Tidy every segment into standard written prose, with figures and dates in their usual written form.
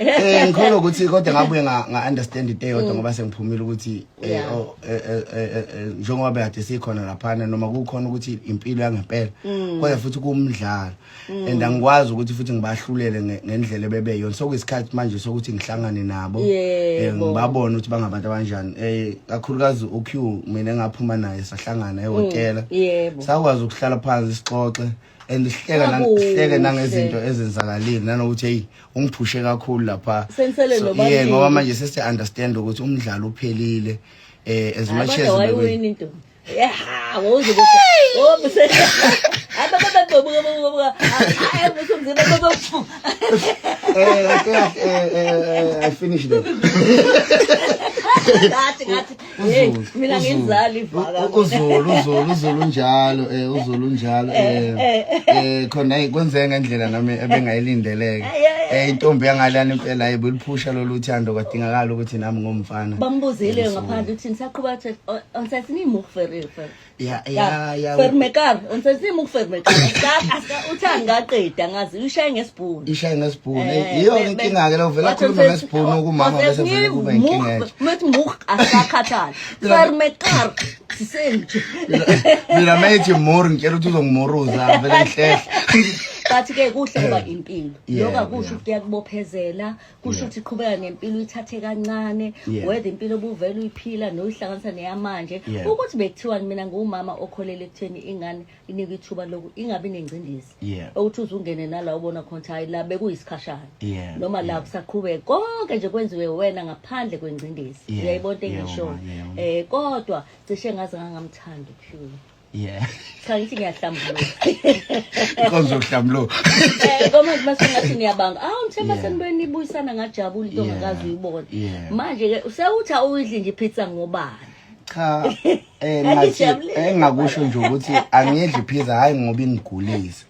Ngikholwa ukuthi kodwa ngabuye nga understand into eyodwa ngoba sengiphumile ukuthi oh, njengoba bekade sikhona laphana noma kukhona ukuthi impilo yangempela, kodwa futhi kuwumdlalo and angikwazi ukuthi futhi ngibahlulele ngendlela ebebeyona. Sokuyisikhathi manje sokuthi ngihlangane nabo, ngibabone ukuthi bangabantu abanjani, kakhulukazi uQ. Mina engaphuma naye, sahlangana ehhotela, sakwazi ukuhlala phansi sixoxe and sihleka sihleke nangezinto ezenzakalile, nanokuthi hey, ungiphushe kakhulu lapha. Senisele So, nobabili. yeah, ngoba manje sesi understand ukuthi umdlalo uphelile, as much as Kodwa wayiwina intombi. Yeah, wawuze ukuthi oh bese ababababuka hayi musumzimba baba. Kahle kahle, I finished it. Ngathi hey, mina ngizali ivaka. uZulu njalo, uZulu njalo, khona hey, kwenzeka ngendlela nami ebengayilindeleke. Intombi yangalana impela ayibuliphusha lolu thando, kwadingakala ukuthi nami ngomfana. Bambuzile ngaphandle uthini, saqhuba athi ons is nie moeg vir vir Ya. Vir mekaar, ons is nie moeg vir mekaar. Uthi angaqeda ngazi ushaye ngesibhunu. Ishaye ngesibhunu. Yiyo ke inkinga ke lo, vela khuluma ngesibhunu kumama bese vele kuba inkinga entsha. Met moeg asakhathali. Vir mekaar sisenje. Mina mayethi mor, ngitshela ukuthi uzongimoruza, vele ngihlehle. But ke kuhle ngoba impilo. Lokho akusho ukuthi kuyakubophezela, kusho ukuthi qhubeka nempilo, uyithathe kancane, whether impilo obuvele uyiphila noyihlanganisa neyamanje. Ukuthi bekuthiwa mina ngumama okholele ekutheni ingane inikwe ithuba loku ingabi nengcindezi. Ukuthi uze ungene nala ubona khona ukuthi hayi, la bekuyisikhashana noma la kusaqhubeka, konke nje kwenziwe wena ngaphandle kwengcindezi. Uyayibona into engishoyo? Ma, yebo. Kodwa cishe ngaze ngangamthanda uPhil. Cha, ngithi ngiyahlambuluka. Inkonzo yokuhlambuluka. Ngoba mase ngathi niyabanga. Awu, ngithe mase nibe nibuyisana ngajabula, into ongakaze uyibone. Manje ke usewuthi awuyidli nje ipizza ngobani? Cha, ngathi Angijabulile. Engakusho nje ukuthi angidli pizza hayi ngoba ingigulisa.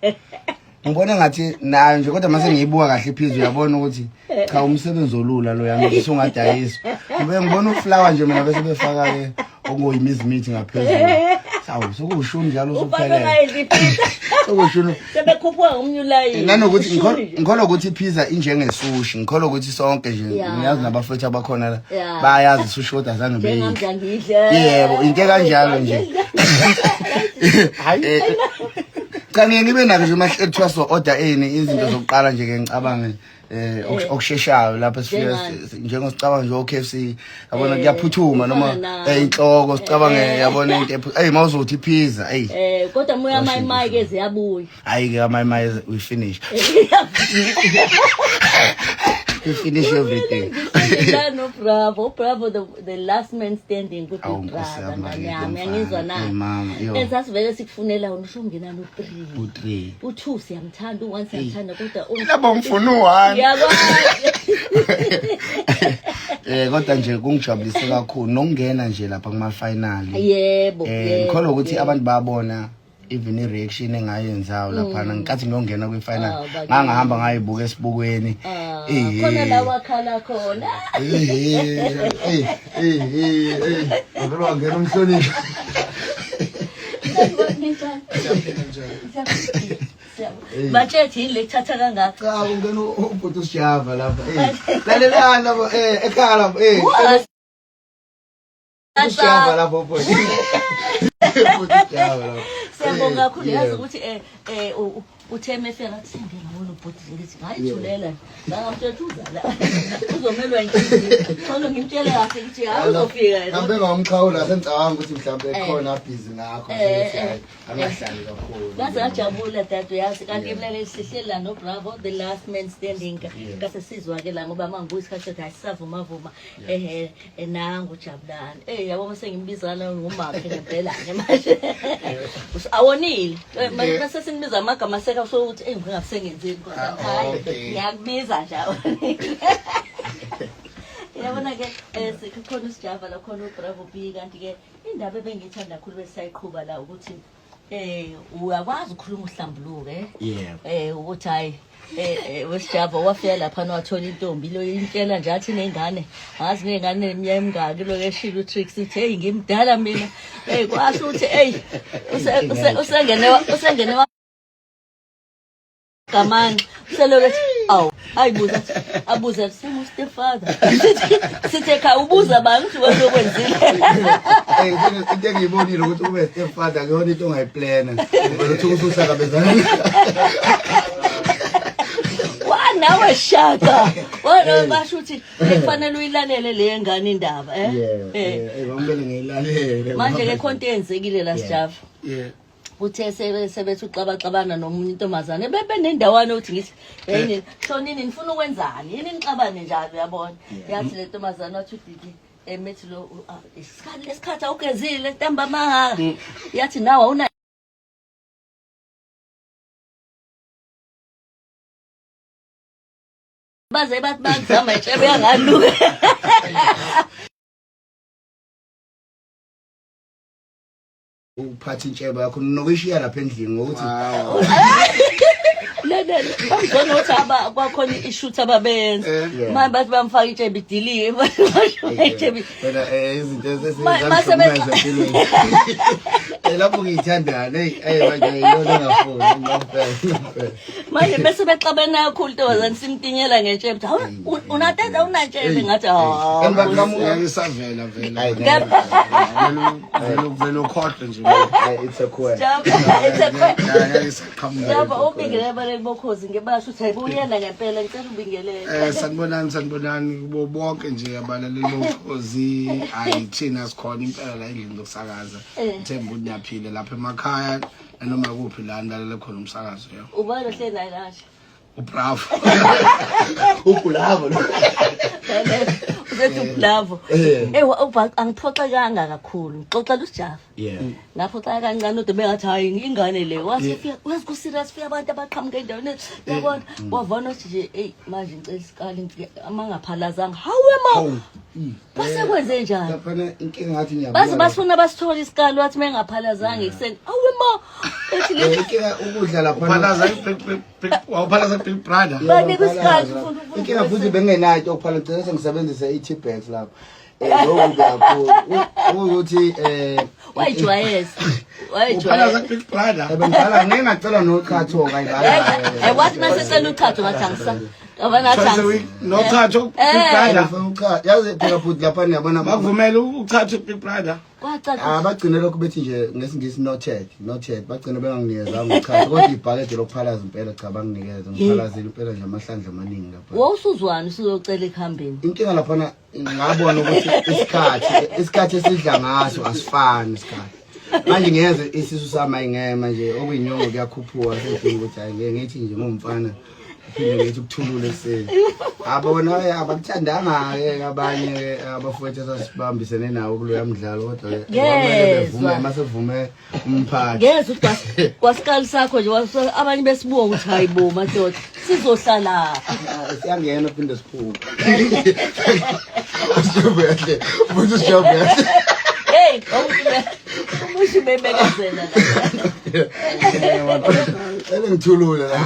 Ngibona ngathi nayo nje, kodwa mase ngiyibuka kahle ipizza, uyabona ukuthi cha, umsebenzi olula lo yami usungadayiswa. Ngibe ngibona uflour nje mina, bese befaka ke okuyimizimithi ngaphezulu. Sawu, sokuwushuni njalo Ufake usuphelele. ungayidli ipizza. Sokuwushuni. Sebekhuphuka ngomnye ulayini. Nanokuthi Ushuni nje. ngikholwa ukuthi ipizza injengesushi, ngikholwa ukuthi sonke nje ngiyazi nabafethu abakhona la bayazi isushi, kodwa zange Njengami beyidle. nje angidle. Yebo, into ekanjalo nje. Cha, ngiye ngibe nako nje uma kuthiwa so order ini, izinto zokuqala nje ke ngicabange okusheshayo lapha esifika. Njengani? Njengosicabanga nje o-KFC, yabona, kuyaphuthuma noma Ufana na- inhloko sicabange, yabona, into hey, mawuzothi ipizza, hey. Kodwa moya Washo mayi ke ziyabuya. Hayi ke, my my we finish, we finish everything. La no Bravo, Bravo the last man standing ku Awu, Big Nkosi Brother. yami, Ngane bakithi, yami, mfana. uyangizwa na? Hey, mama, yo. Esasivele sikufunela wena usungena no 3. U3. U2 siyamthanda, u1 siyamthanda, kodwa Lapho ngifuna u1. Ngiyakwazi. Kodwa nje kungijabulise kakhulu nokungena nje lapha kuma final. Ngikholwa ukuthi abantu bayabona, even i-reaction engayenzayo laphana ngikathi ngiyongena kwi-final. Ah, bakithi. Ngangahamba ngayibuka esibukweni. Ah, khona la wakhala khona. Eh eh eh eh, ngivele wangena umhlonishwa. Ninjani? Batshethi yini lekuthatha kangaka? Cha, ungena ubhuti usijava lapha. Lalelani lapho, ekhaya lapho, usijava lapho, bhuti. Bhuti usijava lapho. Siyabonga kakhulu, yazi ukuthi uthe mefika ngathi sengena ngona ubhuti, ngithi ngayithulela, ngangamtshela ukuthi uza la uzomelwa inhliziyo, ngcono ngimtshele kahle ukuthi hayi, uzofika. Mhlawumbe ngamxhawula, sengicabanga ukuthi mhlawumbe khona busy ngakho, sengithi hayi, angahlali kakhulu. Ngaze ngajabula dade, uyazi kanti mlaleli sihleli la no-Bravo the last man standing. Kase sizwa-ke la ngoba uma ngibuya isikhathi sokuthi hayi, sisavuma vuma ehe, nangu uJabulani, yabo, mase ngimbizana ngumakhe ngempela-ke manje awonile. Mase simbiza amagama seka sokuthi eyi, ngingabe sengenzeni, kodwa Ah, hayi, ngiyakubiza nje, awonile. Yabona-ke, um khona usijava la, khona uBravo B, kanti-ke indaba ebengiyithanda kakhulu besisayiqhuba la ukuthi uyakwazi ukukhuluma uhlambuluke. Ukuthi hayi, wesijava wafika lapha wathola intombi lo intshela nje athi nengane, ngazi nengane neminyaka emingaki, lo eshilo uTrix uthi hey, ngimdala mina. Hey, kwasho ukuthi hey, usengene gamanxa, uselokhu ethi awu. Ayibuza abuza sengu stepfather. Sithi ekhaya ubuza bani ukuthi wena okwenzile. Eh into engiyibonile ukuthi ube stepfather kuyona into ongayiplana. Uvele uthi usuhlangabezana. Wanawe shaka. Wena basho ukuthi kufanele uyilalele le ngane indaba eh. Yeah. Eh ngomele ngiyilalele. Manje ke khonto eyenzekile la Sjava. Yeah. Uthe sebethi uxabaxabana nomunye intombazane bebenendawana uthi ngithi yini hlonini nifuna ukwenzani yini nixabane njalo uyabona yathi le ntombazane wathi udidi emethi lo isikhathi lesikhathi awugezile ntambama yathi nawe awuna baze bathi bakuzama intshebe yanganuka. Uphatha intshebo yakho nokuyishiya lapha endlini ngokuthi Lele bangizona ukuthi aba kwakhona i-shoot ababeyenza. Manje bathi bamfaka intshebe idilike basho intshebe. Wena izinto esezihlukumeza empilweni. Lapho ngiyithandana hey hey manje iyona engafuni ngempela. Manje bese bexabene kakhulu ntombazane simtinyela ngentshebe. Hawu unateta unantshebe ngathi hawu. Ngeke isavela vele. Vele vele ukhohlwe nje. It's a quest. It's a quest. Ngeke isaqhamuka. Java ubingelele abaleli bokhozi ngebasho ukuthi ayibuyena ngempela ngicela ubingelele. Sanibonani sanibonani kubo bonke nje abalaleli bokhozi. Ayi thina sikhona impela la endlini yokusakaza. Ngithemba ukuthi niyaphila lapha emakhaya nanoma kuphi la nilalele khona umsakazo yebo. Ubani ohleli naye kanje? UBravo. UBravo lo. Usethi uBravo. Eh angiphoxekanga kakhulu. Ngixoxela uSjava. Yeah. Ngaphoxeka kancane kodwa bengathi hayi ingane le. Wasifika wazi ku serious fika abantu abaqhamuka endaweni. Yabona wavana uthi nje hey manje ngicela isikali amangaphalazanga. Hawe ma. Kwase kwenze njani? Laphana inkinga ngathi ngiyabuya. Baze basifuna basithola isikali wathi mengaphalazanga ekuseni. Awe ma. Ethi le Inkinga ukudla laphana. Uphalaza i-big big wawuphalaza big brother. Banika isikali ufuna ufuna. Inkinga futhi bengenayo into yokuphala ngicela sengisebenzise i-T-bags lapho. Lokhu kakhulu ukuthi Wayijwayeza. Uphalaza Wayijwayeza. big brother. Bengidlala ngeke ngacela nochatho kayibala. Wathi masecela uchatho ngathi angisa. Ngoba ngathi Twice a week no chatho big brother. Yazi phela futhi lapha niyabona Bakuvumela uchatho big brother. Kwacaca. Ah bagcine lokhu bethi nje ngesingisi noted noted bagcine benganginikezanga uchatho kodwa ibhakede lokuphalaza impela cha banginikeza ngiphalazile impela nje amahlandla amaningi lapha. Wawusuzwana usuzocela ekuhambeni. Inkinga laphana ngabona ukuthi isikhathi esidla ngaso asifani isikhathi. Manje ngiyeze isisu sami ayingeke manje okuyinyongo kuyakhuphuka sengidinga ukuthi hayi ngeke ngithi nje ngumfana phinde ngithi ukuthulula ekuseni. Abona abakuthandanga ke abanye ke abafowethu esasibambisene nawo kuloya mdlalo kodwa ke kwamele bevume mase vume umphathi. Ngezwe ukuthi kwasikali sakho nje abanye besibuka ukuthi hayi bo madoda sizohlala. Siyangena phinde siphume. Usijabu yahle. Futhi usijabu yahle. Hey, umusho bebekezela la. Ele ngithulule la.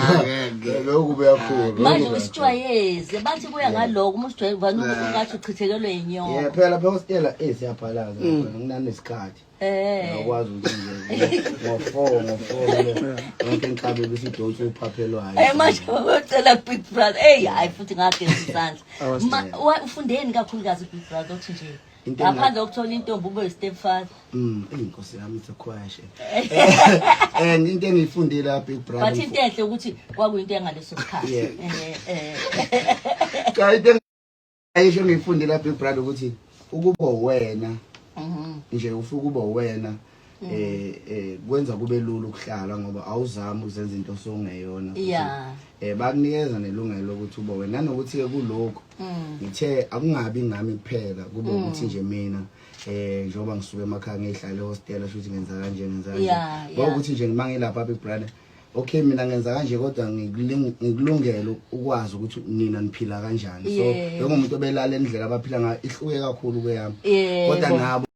Lokhu kuyakhulu. Manje usijwayeze bathi kuya ngaloko uma usijwayeze vana ungathi uchithekelwe yinyongo. Yeah, phela phela usitela eh siyaphalaza nginanesikhathi. Ngakwazi ukuthi nje ngo4 ngo4 yonke inkabi ibisidonsa uphaphelwayo. Manje uyocela Big Brother. Hey, hayi futhi ngageza isandla. Ufundeni kakhulukazi Big Brother uthi nje. Ngaphandle kokuthola intombi ube step father. Inkosi yami it's a question. And into engiyifundile la Big Brother. But into enhle ukuthi kwakuyinto yangaleso sikhathi. Cha into ayisho engiyifundile la Big Brother ukuthi ukuba wena nje ufika ukuba wena kwenza kube lula ukuhlala ngoba awuzami ukuzenza into osongeyona. Bakunikeza nelungelo lokuthi ube wena nanokuthi ke kulokhu ngithe akungabi ngami kuphela kube ukuthi nje mina njengoba ngisuka emakhaya ngihlala ehostel shuthi ngenza kanje ngenza kanje. Ngoba ukuthi nje ngimangilapha Big Brother okay mina ngenza kanje kodwa ngikulungele ukwazi ukuthi nina niphila kanjani. So njengomuntu obelala endlela abaphila ngayo ihluke kakhulu kweyami. Kodwa nabo